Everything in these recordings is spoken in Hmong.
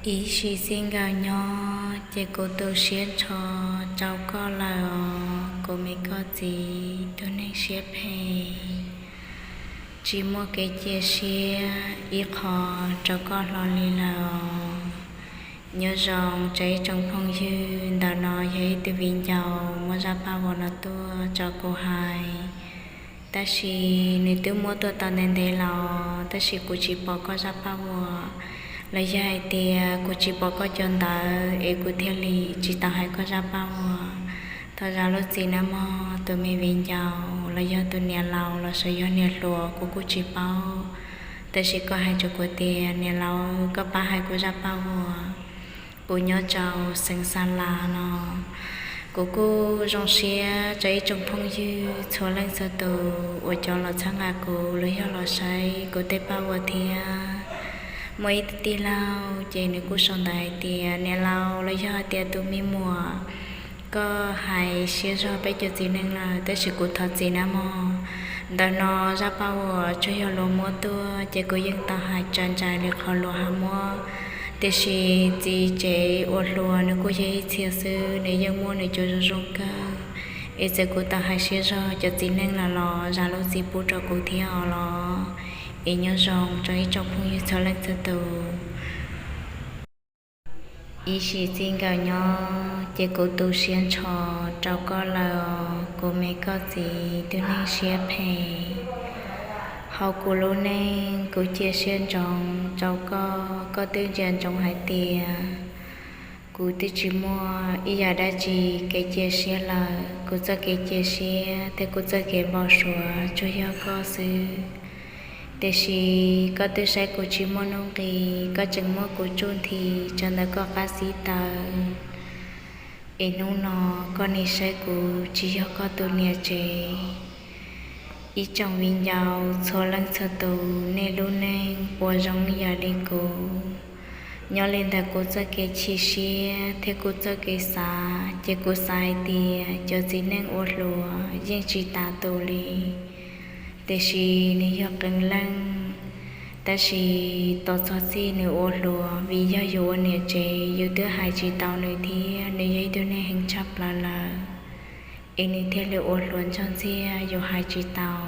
Ib sim txij nkawm nyob ces kuv tu siab nrho rau koj lawm os, kuv me koj txiv tus neeg siab phem. Tsis muaj kev cia siab ib qho rau koj hlo li lawm os. Nyob zoo rau ib tsoom phooj ywg, ntawm no yog ib tug viv ncaus muab zaj paj huam no tuaj rau kuv hais. Tab sis nws twb muab tuaj tau ntev ntev los, tab sis kuv tsis pom koj zaj paj huam, los yog hais tias kuv tsis pom koj cov ntawv es kuv thiaj li tsis tau hais koj zaj paj huam. Thov zam lub txim nawb mog tus me viv ncaus, los yog tus niam laus los sis yog niam hluas kuv kuj tsis paub. Tab sis koj hais rau kuv tias niam laus, koj pab hais kuv zaj paj huam. Kuv nyob rau xeev Xa Las no. Kuv kuj zoo siab rau ib tsoom phooj ywg txhua leej txhua tus uas cov los txhawb nqa kuv los yog los saib kuv tej paj huam thiab. Muaj ib tug tij laug ces nws kuj sau ntawv hais tias niam laus, los yog hais tias tus me muam, koj hais siab zog peb cov txiv neej lawm, tab sis kuv thov txim nawb mog. Ntawm no zaj paj huam tsuas yog luag muab tuaj ces kuv yeej tau hais tsa ntsais li qhov luag ho muab. Tiam sis txiv tsev uas hluas nws kuj yog ib txhia xwb, nws yeej muab nws cov zoo zoo kawg. Es txawm kuv tau hais siab zog cov txiv neej lawm los zam lub txim pub rau kuv thiab os los. Es nyob zoo rau ib tsoom phooj ywg txhua leej txhua tus. Ib sim txij nkawm nyob ces kuv tu siab nrho rau koj lawm os, kuv me koj txiv tus neeg siab phem. Hauv kuv lub neej kuv cia siab ntsoov rau koj, koj twb ntsia ntsoov hais tias kuv twb tsis muaj ib yam dab tsi kev cia siab lawm. Kuv txoj kev cia siab thiab kuv txoj kev npau suav tsuas yog koj xwb. Tiam sis koj twb saib kuv tsis muaj nuj nqis, koj tseem muab kuv tsuj nthi rau ntawm koj qab xib taws. Es hnub no koj nim saib kuv tsis yog koj tus niam tsev. Ib tsoom viv ncaus txhua leej txhua tus, nej lub neej puas zoo yam li kuv? Nyob li ntawm kuv txoj kev chim siab thiab kuv txoj kev xav ces kuv xav hais tias cov txiv neej ua hluas yeej tsis tas tus li. Tiam sis nws yog qee leej, tab sis tos txog txij nws ua hluas, vim yog yus ua niam tsev yus twb hais tsis tau nws thiab nws yog ib tug neeg heev tshaj plaws lawm, es nws thiaj li ua hluas ntsuag ntxiag yus hais tsis tau.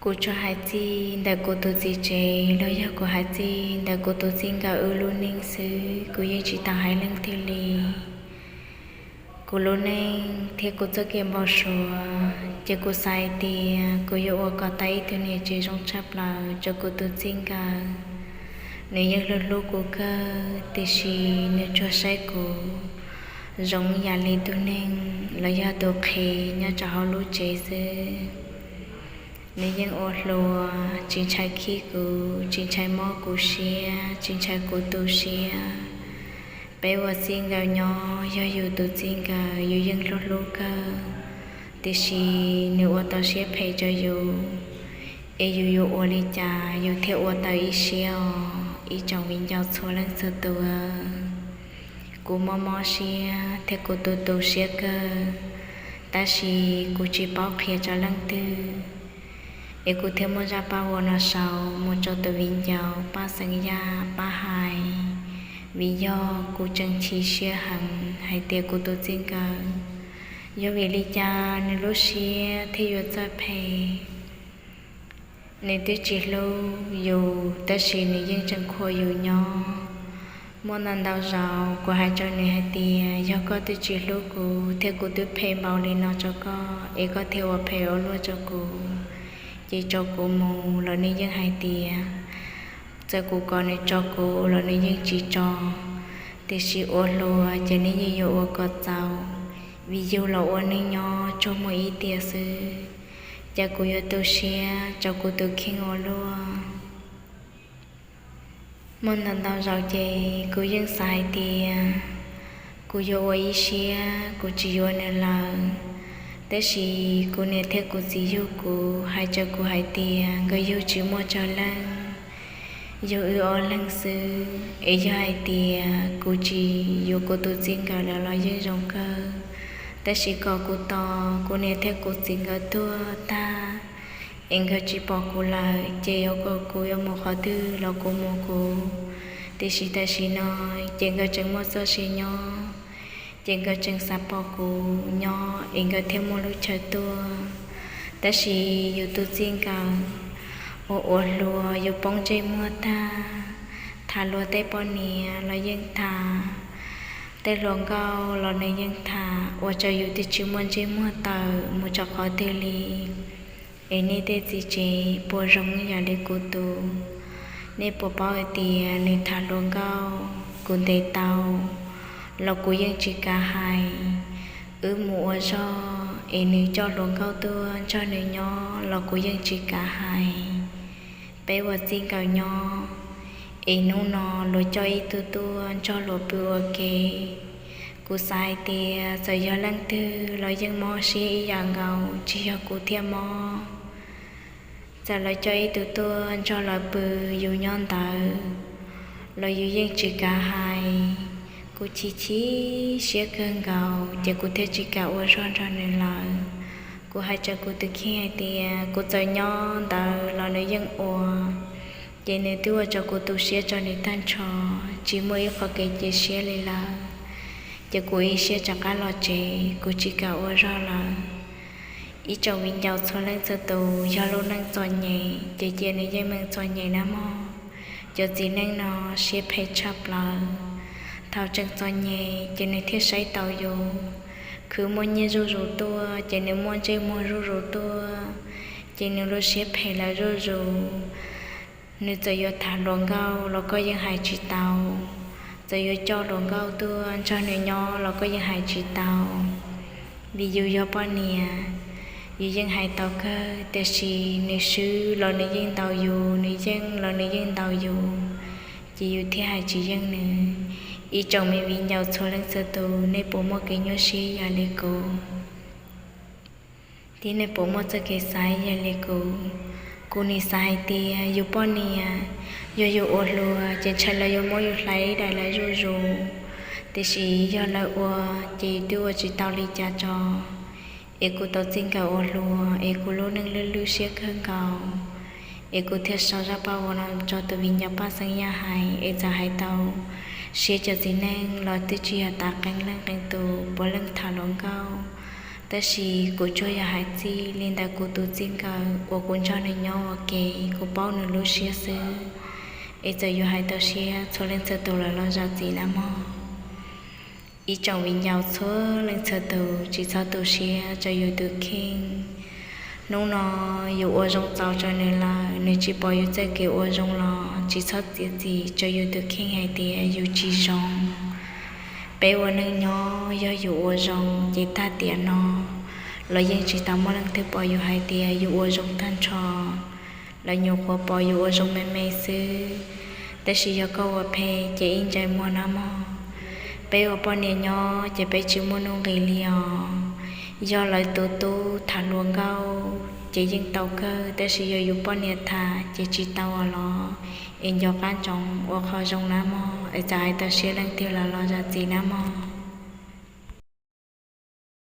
Kuv tsuas hais txij ntawm kuv tus txiv tsev los yog kuv hais txij ntawm kuv tus txij nkawm wb lub neej xwb, kuv yeej tsis tau hais leej twg li. Kuv lub neej thiab kuv txoj kev npau suav ces kuv xav hais tias kuv yuav ua kom tau ib tug niam tsev zoo tshaj plaws rau kuv tus txij nkawm. Nws yeej hlub hlub kuv kawg, tiam sis nws tsuas saib kuv zoo yam li tug neeg los yog tus qhev nyob rau hauv lub tsev xwb. Nws yeej ua hluas, tsis ntshai khib kuv, tsis ntshai mob kuv siab, tsis ntshai kuv tu siab. Peb ua txij nkawm nyob, yog yus tus txij nkawm yus yeej hlub hlub kawg, tiam sis nws ua tau siab phem rau yus, es yus yuav ua li cas yus thiaj ua tau ib siab os, ib tsoom viv ncaus txhua leej txhua tus. Kuv mob mob siab thiab kuv tu tu siab kawg, tab sis kuv tsis paub qhia rau leej twg, es kuv thiaj muab zaj paj huam no sau mus rau tus viv ncaus Paj Xeem Yaj pab hais, vim yog kuv tseem chim siab heev hais tias kuv tus txij nkawm, yog vim li cas nws lub siab thiaj yuav txawj phem. Nws twb tsis hlub yus, tab sis nws yeej tseem khuam yus nyob. Muaj ntau ntau zaus kuv hais rau nws hais tias, yog koj twb tsis hlub kuv thiab kuv twb phem npaum li no rau koj, es koj thiaj ua phem ua luaj rau kuv, ces tso kuv mus los nws yeej hais tias, txawm kuv kom nws tso kuv los nws yeej tsis tso. Tiam sis ua hluas ces nws yeej yuav ua kom txaus, vim yug los ua neej nyob tsuas muaj ib tiam xwb, cas kuv yuav tu siab rau kuv tus kheej ua luaj. Muaj ntau ntau zaus ces kuv yeej xav hais tias, kuv yuav ua ib siab kuv tsis yuav nws lawm, tab sis kuv niam thiab kuv txiv yug kuv hais rau kuv hais tias nkawd yug tsis muaj tsawg leej, yug wb ob leeg xwb, es yog hais tias kuv tsis yuav kuv tus txij nkawm lawm los yeej zoo kawg, tab sis kom kuv tos kuv niam thiab kuv txiv nkawd tuag tag, es nkawd tsis pom kuv lawm ces yuav kom kuv yuav mus qhov twg los kuv mus kuv. Tiam sis tam sim no ces nkawd tseem muaj txoj sia nyob, ces nkawd tseem xav pom kuv nyob es nkawd thiaj muaj lub chaw tuaj. Tab sis yus tus txij nkawm uas ua hluas yus poob ntsej muag tag, tham luag tej poj niam los yeej tham, tej hluas nkauj los nws yeej tham, ua rau yus twb tsis muaj ntsej muag tawm mus rau qhov twg li. Es nej tej txiv tsev puas zoo ib yam li kuv tus? Nej puas paub hais tias nws tham hluas nkauj kuv ntes tau los kuv yeej tsis kav hais. Wb mus ua zog es nws coj hluas nkauj tuaj nrog nws nyob los kuv yeej tsis kav hais. Peb ua txij nkawm nyob, es hnub no luag coj ib tug tuaj nrog luag pw ua ke. Kuv xav hais tias txawm yog leej twg los yeej mob siab ib yam nkaus, tsis yog kuv thiaj mob. Txawm lawv coj ib tug tuaj nrog lawv pw, yus nyob ntawd los yus yeej tsis kav hais. Kuv chim chim siab kawg nkaus ces kuv thiaj tsis kam ua zog nrog nws lawm. Kuv hais rau kuv tus kheej hais tias kuv txawm nyob ntawd los nws yeej ua, ces nws twb ua rau kuv tu siab rau nws tag nrho, tsis muaj ib qho kev cia siab li lawm. Ces kuv ib siab rov qab los tsev, kuv tsis kam ua zog lawm. Ib tsoom viv ncaus txhua leej txhua tus, yog lub neej txom nyem ces cia nws yeej meem txom nyem nawb mog. Cov txiv neej no siab phem tshaj plaws. Thaum tseem txom nyem ces nws thiaj saib taus yus, khwv muaj nyiaj zuj zus tuaj ces nws muaj ntsej muag zuj zus tuaj, ces nws lub siab phem lawm zuj zus. Nws txawm yuav tham hluas nkauj los koj yeej hais tsis tau, txawm yuav coj hluas nkauj tuaj nrog nws nyob los koj yeej hais tsis tau. Vim yus yog poj niam, yus yeej hais tau kawg, tiam sis nws swb los nws yeej ntaus yus, nws yeej los nws yeej ntaus yus, ces yus thiaj hais tsis yeej nws. Ib tsoom me viv ncaus txhua leej txhua tus, nej puas muaj kev nyuaj siab yam li kuv? Thiab nej puas muaj txoj kev xav yam li kuv? Kuv nim xav hais tias yus poj niam, yog yus ua hluas ces ntshai lawv yuav muab yus hlais daim lawv zuj zus, tiam sis yog lawv ua ces yus twb ua tsis tau li cas tso. Es kuv tau txij nkawm ua hluas es kuv lub neej lwj lwj siab kawg nkaus, es kuv thiaj sau zaj paj ua no rau tus viv ncaus Paj Xeeb Yaj hais, es txawm hais tau siab cov txiv neej los twb tsis yog tas qee leej qee tus puav leej tham hluas nkauj. Tab sis kuv tsuas yog hais txij li ntawm kuv tus txij nkawm uas kuv nrog nws nyob ua ke, kuv paub nws lub siab xwb. Es txawm yuav hais tau siab txhua leej txhua tus lawm los zam txim nawb mog. Ib tsoom viv ncaus txhua leej txhua tus, tsis txhob tu siab rau yus tus kheej. Hnub no yus ua zoo txaus rau nws lawm, nws tsis pom yus txoj kev ua zoo los tsis txhob txiav txim rau yus tus kheej hais tias yus tsis zoo. Peb ua neej nyob yog yus ua zoo ces tag tiam no los yeej tsis tau muaj leej twg pom yus hais tias yus ua zoo tag nrho. Lawv nyuam qhuav pom yus ua zoo me me xwb, tab sis yog koj ua phem ces ib ntsais muag nawb mog. Peb ua poj niam nyob ces peb tsis muaj nuj nqis li os. Yog lawv tus tub tham hluas nkauj ces yeej tau kawg, tab sis yog yus poj niam tham ces tsis tau os los. Es nco qab ntsoov ua qhov zoo nawb mog, es txawm hais tau siab leej twg los los zam txim nawb mog.